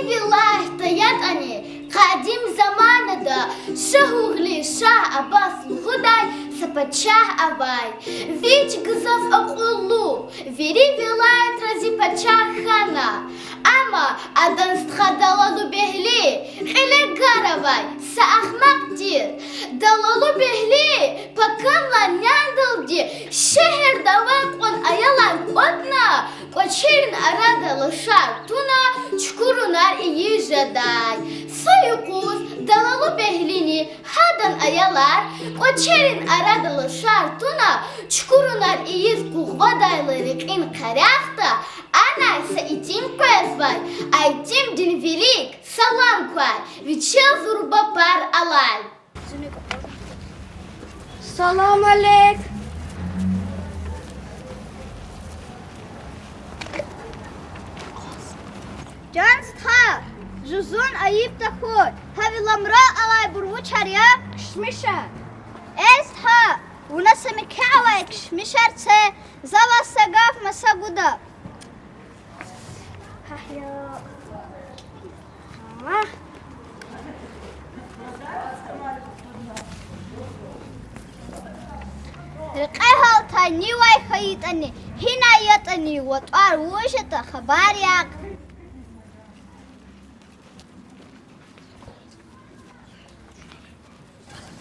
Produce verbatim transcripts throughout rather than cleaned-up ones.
Вилаятда ятӀани къадим заманада Шагьугьли Шагь Аббас лугьудай са пачагь авай. Вич гзаф акьуллу, вири вилаятра зи пачагь хьана. Амма адан стха Далалу Бегьли кьиле гар авай са ахмакь тир. Далалу Бегьли пакамлай няналди шегьерда авай кьван аялар кӀватӀна, кӀвачерин арада лашар туна, чукурунар ийиз жедай. Са юкъуз Далалу Бегьлини гьадан аялар кӀвачерин арада лашар туна, чукурунар ийиз къугъвадайла рекьин къерехда, анай са итим къвезвай, а итимдин вилик салам квай, вичел зурба пар алай. Салам алейк. Чан стха, жузун айиб тахьуй, гьа ви ламра алайбур вучар я? Кишмишар. Эй стха, вуна са мекьи авай кишмишар це, за ваз са гаф маса гуда. Рекье гьалтай нивай хьайитӀани, гьинай ятӀани, ва тӀвар вуж ятӀа хабар яхъ.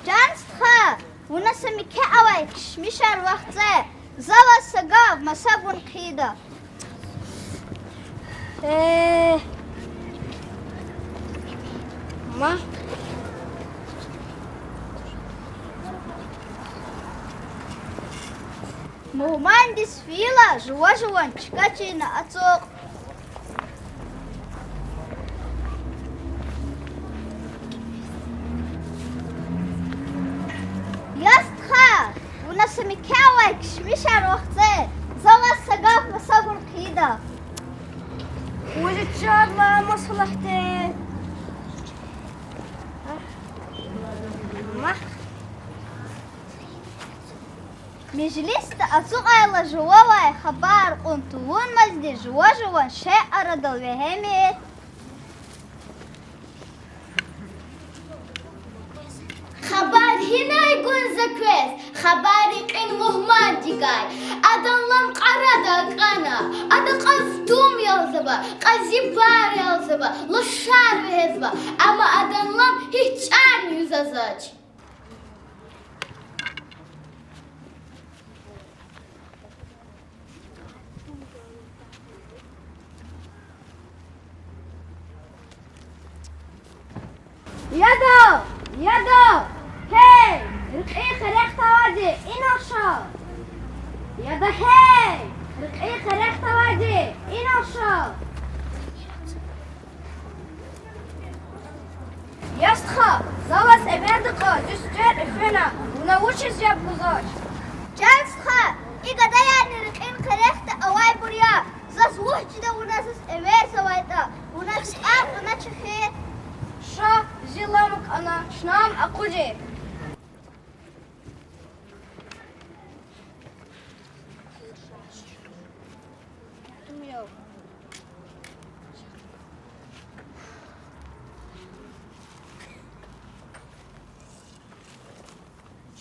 Чан стха, вуна са мекьи авай кишмишар вахце, за ваз са гаф маса гун хъийида. Э, ма. Мугьмандиз фейила жува-жуван чка чина ацукь. Я стха, вуна са мекьи авай кишмишар вахце, за ваз са гаф маса гун хъийида. Вуж ичӀарла масалахьди. Ма. Межлисда ацукьайла жувавай хабар кьун тавунмазди жува-жуван шей арадал вегьемир. Хабар гьинай гун за квез, хабар рекьин мугьмандикай. Адан лам кьарада акӀана, ада кьаз дум ялзава, кьази пар ялзава, лашар вегьезва, амма адан лам гьич чӀарни юзазвач. Яда, яда, гьей, рекьин къерехда авайди, инал ша. Яда, гьей, рекьин къерехда авайди, инал ша. Я стха, за ваз эверда кьаз зи сифте эфена, вуна вучиз яб гузвач? Чан стха, и гадаярни рекьин къерехда авайбур я, заз вуч жеда вуна заз эверзавайтӀа, вуна зи тӀвар кьуна чӀехи. Ша, зи лам акӀана, чна ам акъудин.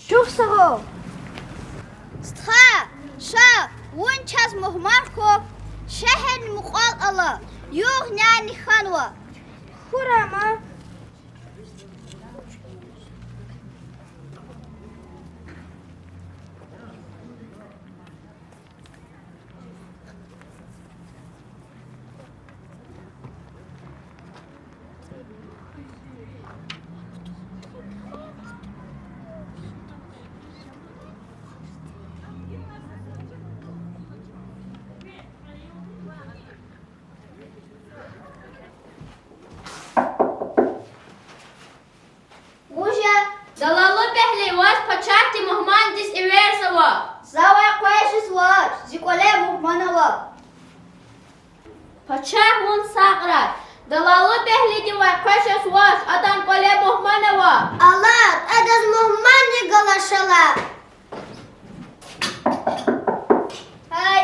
Чухсагъул. Стха, ша, вун чаз мугьман хьухь, шегьерни мукьвал ала, югъ-няни хьанва. Хьурай ма. Вуж я? Далалу Бегьли, ваз пачагьди мугьмандиз эверзава. За вай къвез жезвач, зи кӀвале мугьман ава. Пачагь, вун сагърай. Далалу Бегьлиди вай къвез жезвач, адан кӀвале мугьман ава. Алад, адаз мугьманни галаз ша лагь. Гьай.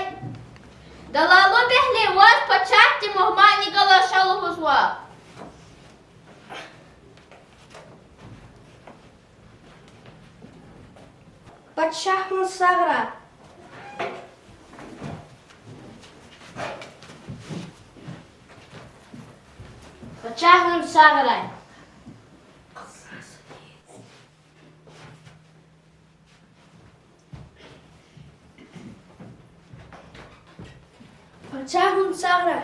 Далалу Бегьли, ваз пачагьди мугьманни галаз ша лугьузва. Пачагь, вун сагърай. Пачагь, вун сагърай. Пачагь, вун сагърай.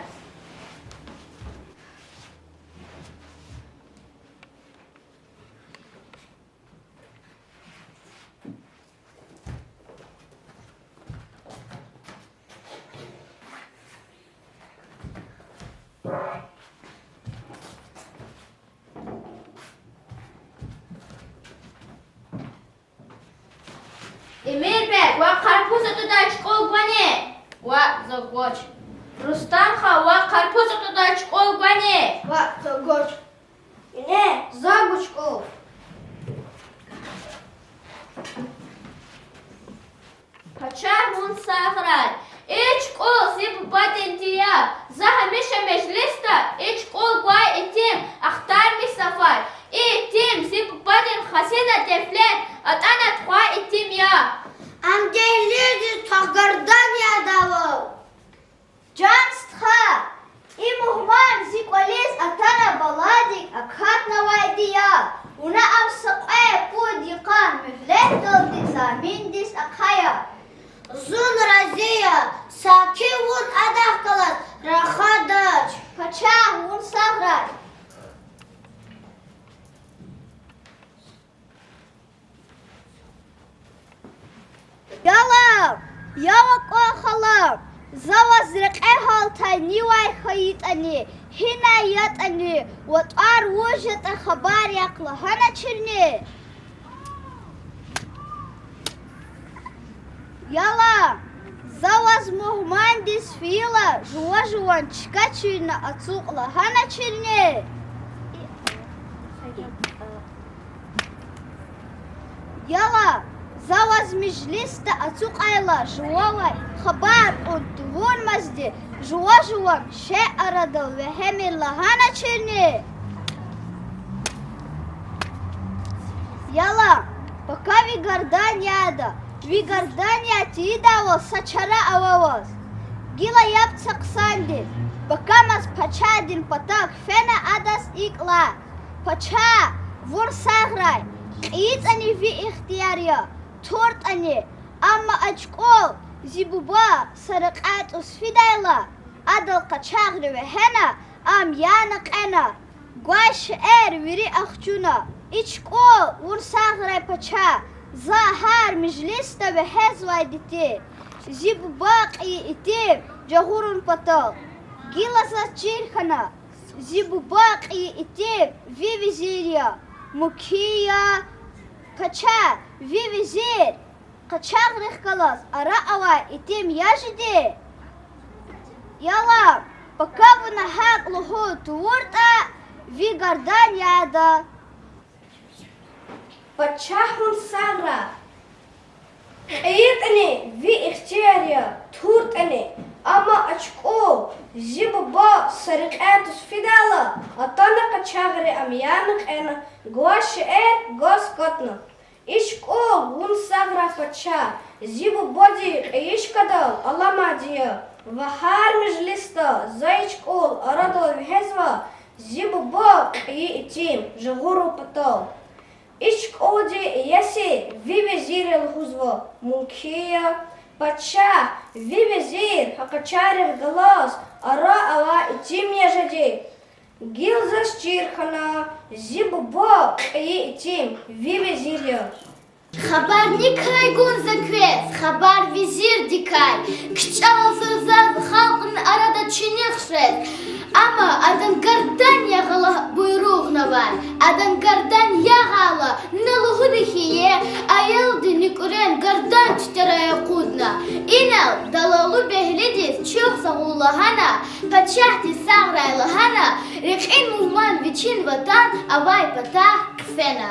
Эмирбег, ваз къарпуз атӀудай чукӀул гвани? Ваъ, за гвач. Рустам хан, ваз къарпуз атӀудай чукӀул гвани? Ваъ, за гвач. Ине, за гва чукӀул. Пачагь, вун сагърай. И чукӀул зи бубадинди я. За гьамиша межлисда и чукӀул гвай итим ахтармишзавай. И итим зи бубадин хазина-девлет атӀана тухвай итим я. Ам дегьлидиз твах гардан яда вав. Чан стха, и мугьман зи кӀвализ атана баладик акатнавайди я. Вуна ам са кьве-пуд йикъан муьгьлетдалди заминдиз ахъая. Зун рази я, саки вун адахъ галаз рахадач. Пачагь, вун сагърай. Ялав, я вакӀа хала, за ваз рекье гьалтай нивай хьайитӀани, гьинай ятӀани, ва тӀвар вуж ятӀа хабар яхъ лагьаначирни? Яла, за ваз мугьмандиз фейила жува-жуван чка чирна ацукь лагьаначирни? Яла, за ваз межлисда ацукьайла жувавай хабар кьун тавурмазди жува-жуван шей арадал вегьемир лагьаначирни? Яла, пака ви гардан яда, ви гардан яд тийидайвал са чара ава ваз. Гила яб це хъсандиз, пакамаз пачагьдин патав фена адаз икӀ лагь: Пачагь, вун сагърай, кьейитӀани ви ихтияр я, туртӀани, амма а чукӀул зи буба са рекьяй тӀуз фидайла, адал къачагъри вегьена, ам яна кьена. Гвай шейэр вири ахчуна. И чукӀул, вун сагърай пачагь, за гьар межлисда вегьезвайди тир. Зи буба кьейи итим жагъурун патал. Гила заз чир хьана, зи буба кьейи итим ви везир я, мумкин я? Пачагь, ви везир къачагърихъ галаз ара авай итим я жеди? Яла, пака вуна гьакӀ лугьун тавуртӀа, ви гардан яда. Пачагь, вун сагърай. КьейитӀани ви ихтияр я, туртӀани, амма а чукӀул зи буба са рекьяй тӀуз фидайла, атана къачагъри ам яна кьена, гвай шейэр гваз катна. И чукӀул, вун сагърай пачагь, зи бубади кьейи чкадал аламайди я ва гьар межлисда за и чукӀул арадал вегьезва, зи буба кьейи итим жагъурун патал. И чукӀулди иеси ви везир я лугьузва, мумкин я? Пачагь, ви везир гьа къачагърихъ галаз ара авай итим я жеди? Гила заз чир хьана, зи буба кьейи итим ви везир я. Хабарникай гун за квез, хабар везирдикай. КичӀела заз халкьдин арада чинихъ жез. Амма адан гардан ягъайла буйругънавай. Адан гардан ягъайла, на лугьуда хьи, аялди нуькӀрен гардан тетер акъудна. Инал далалу бегьлидиз чухсагъул лагьана, пачагьди сагърай лагьана, рекьин мугьман вичин ватан авай патахъ хъфена.